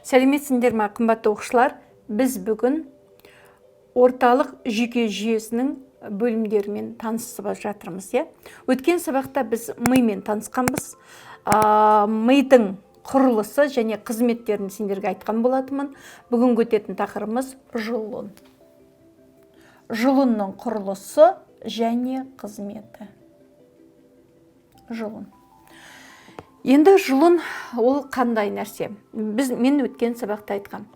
Сәлеметсіңдер ме, қымбатты оқушылар? Біз бүгін орталық жүйке жүйесінің бөлімдерімен танысып жатырмыз, иә? Өткен сабақта біз мимен танысқанбыз. Мидың құрылысы және қызметтерін сендерге айтқан болатынмын. Бүгінгі өтетін тақырыбымыз жұлын. Жұлынның құрылысы және қызметі. Жұлын. Енді жұлын ол қандай нәрсе? Мен өткен сабақта айтқам.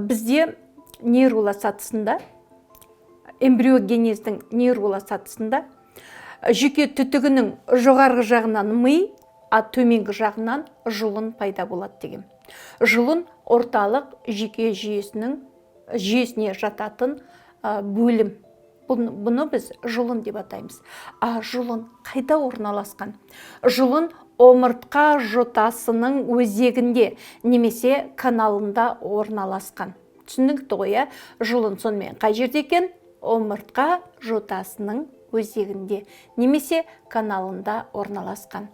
Бізде нейрула сатысында, эмбриогенездің нейрула сатысында жүйке түтігінің жоғарғы жағынан ми, а төменгі жағынан жұлын пайда болады деген. Жұлын орталық жүйке жүйесіне жататын бөлім. Бұны біз жұлын деп атаймыз. А жұлын қайда орналасқан? Жұлын омыртқа жотасының өзегінде немесе каналында орналасқан. Түсінікті ғой, иә? Жұлын сонымен қай жерде екен? Омыртқа жотасының өзегінде немесе каналында орналасқан.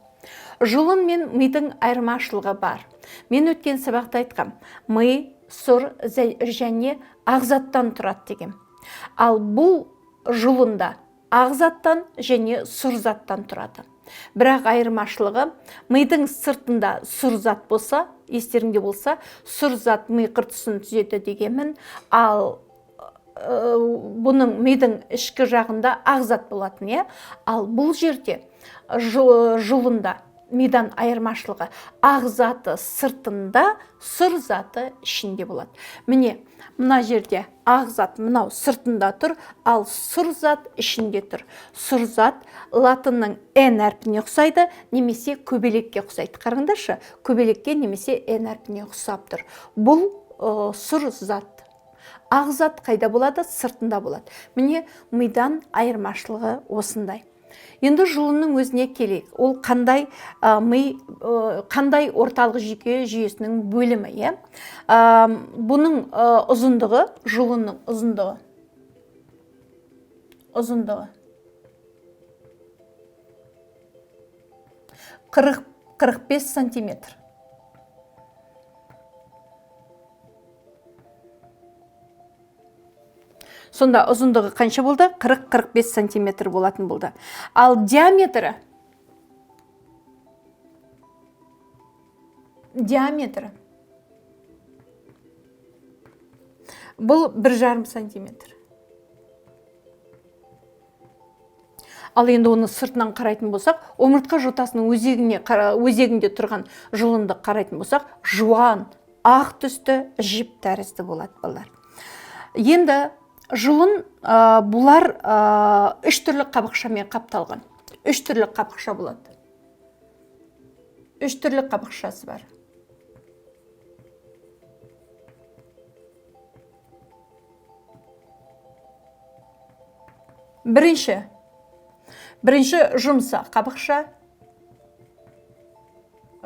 Жұлын мен мидың айырмашылығы бар. Мен өткен сабақта айтқам, ми сұр және ақ заттан тұрады деген. Ал бұл жұлында ақ заттан және сұр заттан тұрады. Бірақ айырмашылығы, мидың сыртында сұр зат болса, естеріңде болса, сұр зат ми қыртысын түзеді дегенмін, ал бұның мидың ішкі жағында ақ зат болатын, иә? Ал бұл жерде жұлында мидан айырмашылығы ақ заты сыртында, сұр заты ішінде болады. Міне, мына жерде ақ зат мынау сыртында тұр, ал сұр зат ішінде тұр. Сұр зат латынның Н әрпіне ұқсайды немесе көбелекке ұқсайды. Қараңдаршы, көбелекке немесе Н әрпіне ұқсап тұр. Бұл сұр зат. Ақ зат қайда болады? Сыртында болады. Міне, мидан айырмашылығы осындай. Енді жұлынның өзіне келейік. Ол қандай, ми, қандай орталық жүйке жүйесінің бөлімі, иә? Бұның ұзындығы, жұлынның ұзындығы 45 сантиметр. Сонда ұзындығы қанша болды? 40-45 сантиметр болатын болды. Ал диаметрі бұл 1,5 сантиметр. Ал енді оны сыртынан қарайтын болсақ, омыртқа жотасының өзегінде тұрған жұлынды қарайтын болсақ, жуан, ақ түсті жіп тәрізді болады балалар. Енді жұлын, бұлар, үш түрлі қабықшамен қапталған. Үш түрлі қабықша болады. Үш түрлі қабықшасы бар. Бірінші жұмсақ қабықша.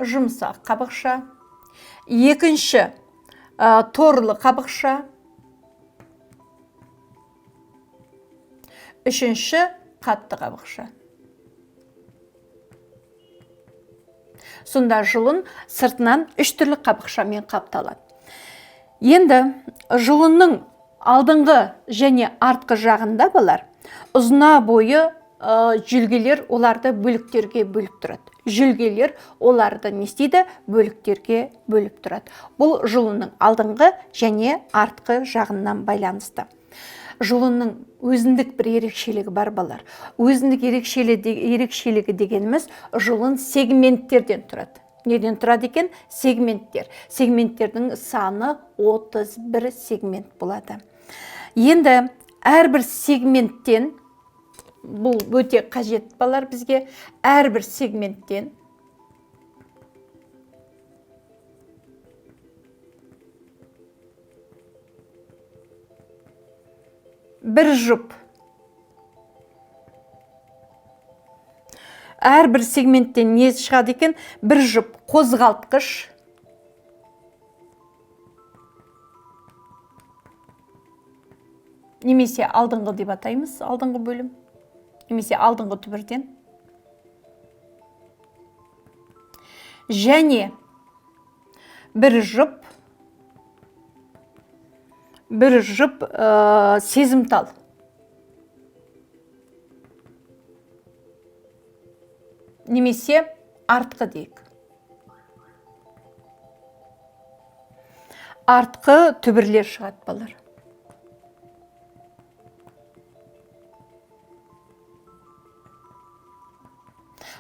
Жұмсақ қабықша. Екінші, торлы қабықша. Үшінші қатты қабықша. Сонда жұлын сыртынан үш түрлі қабықшамен қапталады. Енді жұлынның алдыңғы және артқы жағында балар ұзына бойы, жүлгелер оларды бөліктерге бөліп тұрады. Жүлгелер оларды не істейді? Бөліктерге бөліп тұрады. Бұл жұлынның алдыңғы және артқы жағынан байланысты. Жұлынның өзіндік бір ерекшелігі бар балалар. Өзіндік ерекшелігі дегеніміз жұлын сегменттерден тұрады. Неден тұрады екен? Сегменттер. Сегменттердің саны 31 сегмент болады. Енді әрбір сегменттен, бұл өте қажет балалар бізге, әрбір сегменттен бір жұп. Әрбір сегменттен не шығады екен? Бір жұп қозғалтқыш. Немесе алдыңғы деп атаймыз, алдыңғы бөлім. Немесе алдыңғы түбірден. Және Бір жұп сезімтал. Немесе артқы дейік. Артқы түбірлер шығады, балалар.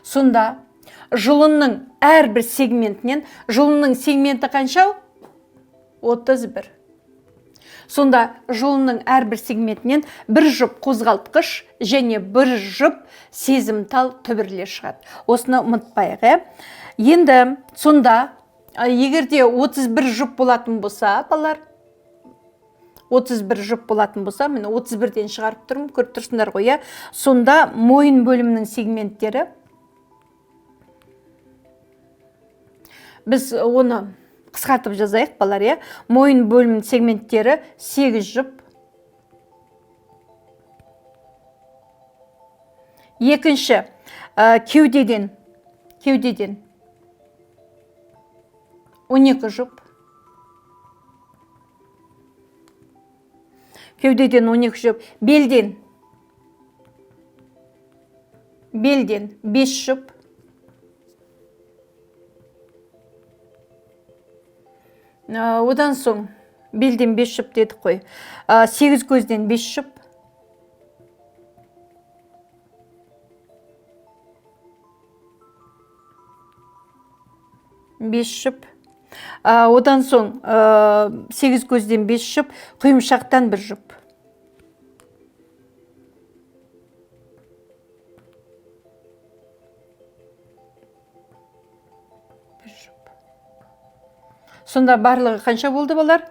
Сонда жұлынның әрбір сегментінен, жұлынның сегменті қанша? 31. Сонда жұлынның әрбір сегментінен бір жұп қозғалтқыш және бір жұп сезімтал түбірлер шығады. Осыны ұмытпайық, ә? Енді сонда егер де 31 жұп болатын болса, балалар, 31 жұп болатын болса, міне 31-ден шығарып тұрмын, көріп тұрсыңдар ғой, ә? Сонда мойын бөлімінің сегменттері, біз оны қысқартып жазайық, балалар, иә? Мойын бөлімінің сегменттері 8 жұп. Екінші, кеудеден 12 жұп. Кеудеден 12 жұп. Белден 5 жұп. Одан соң белден 5 жұп дедік қой. 8 көзден 5 жұп. 5 жұп. Одан соң 8 көзден 5 жұп, құйымшақтан 1 жұп. 1 жұп. Сонда барлығы қанша болды, балалар?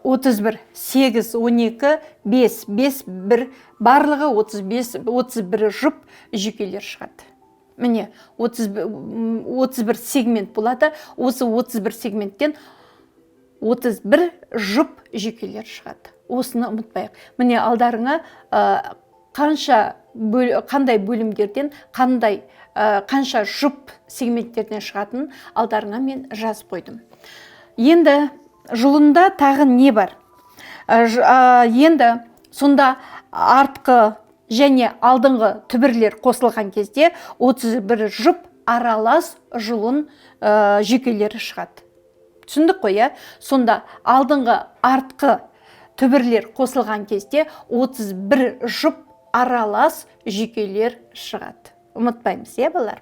31, 8, 12, 5, 5, 1, барлығы 35, 31 жұп жүйкелер шығады. Міне, 31 сегмент болады. Осы 31 сегменттен 31 жұп жүйкелер шығады. Осыны ұмытпайық. Міне, алдарыңа қандай бөлімдерден, қанша жұп сегменттерден шығатынын алдарыңа мен жазып қойдым. Енді жұлында тағы не бар? Енді сонда артқы және алдыңғы түбірлер қосылған кезде 31 жұп аралас жұлын жүйкелері шығады. Түсіндік қой, иә? Сонда алдыңғы, артқы түбірлер қосылған кезде 31 жұп аралас жүйкелер шығады. Ұмытпаймыз, иә, балалар?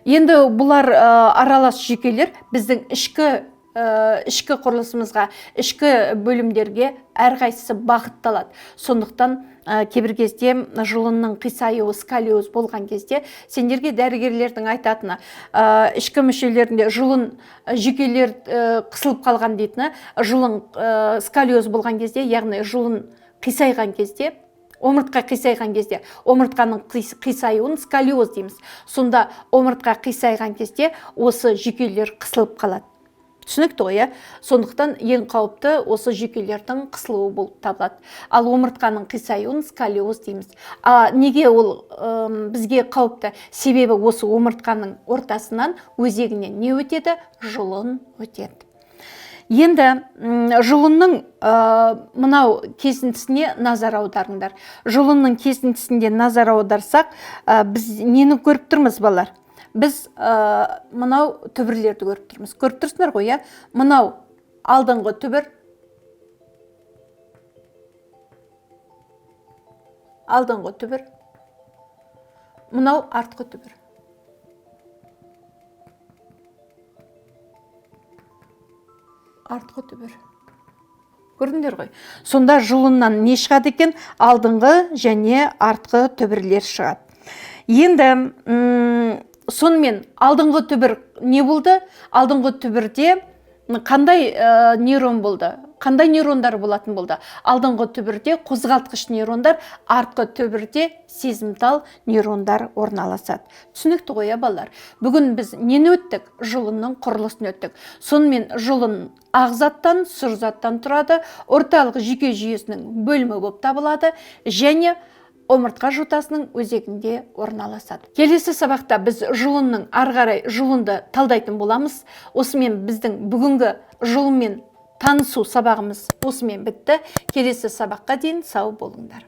Енді бұлар аралас жүйкелер біздің ішкі құрылысымызға, ішкі бөлімдерге әрқайсысы бағытталады. Сондықтан кейбір кезде жұлынның қисаюы, сколиоз болған кезде сендерге дәрігерлердің айтатыны, ішкі мүшелерінде жұлын жүйкелер қысылып қалған дейтіні, жұлын сколиоз болған кезде, яғни жұлын қисайған кезде, омыртқа қисайған кезде, омыртқаның қисаюын сколиоз дейміз. Сонда омыртқа қисайған кезде осы жүйкелер қысылып қалады. Түсінікті ғой, иә? Сондықтан ең қауіпті осы жүйкелердің қысылуы болып табылады. Ал омыртқаның қисаюын сколиоз дейміз. А неге ол бізге қауіпті? Себебі осы омыртқаның ортасынан, өзегінен не өтеді? Жұлын өтеді. Енді жұлынның мынау кесіндісіне назар аударыңдар. Жұлынның кесіндісінде назар аударсақ, біз нені көріп тұрмыз, балалар? Біз мынау түбірлерді көріп тұрмыз. Көріп тұрсыңдар ғой, иә? Мынау алдыңғы түбір. Алдыңғы түбір. Мынау артқы түбір. Артқы түбір. Көрдіңдер ғой. Сонда жұлыннан не шығады екен? Алдыңғы және артқы түбірлер шығады. Енді сонымен алдыңғы түбір не болды? Алдыңғы түбірде қандай нейрон болды? Қандай нейрондар болатын болды? Алдыңғы түбірде қозғалтқыш нейрондар, артқы түбірде сезімтал нейрондар орналасады. Түсінікті ғой, балалар? Бүгін біз нені өттік? Жұлынның құрылысын өттік. Сонымен жұлын ақ заттан, сұр заттан тұрады, орталық жүйке жүйесінің бөлімі болып табылады және Омыртқа жотасының өзегінде орналасады. Келесі сабақта біз жұлынның ары қарай жұлынды талдайтын боламыз. Осымен біздің бүгінгі жұлынмен танысу сабағымыз осымен бітті. Келесі сабаққа дейін сау болыңдар.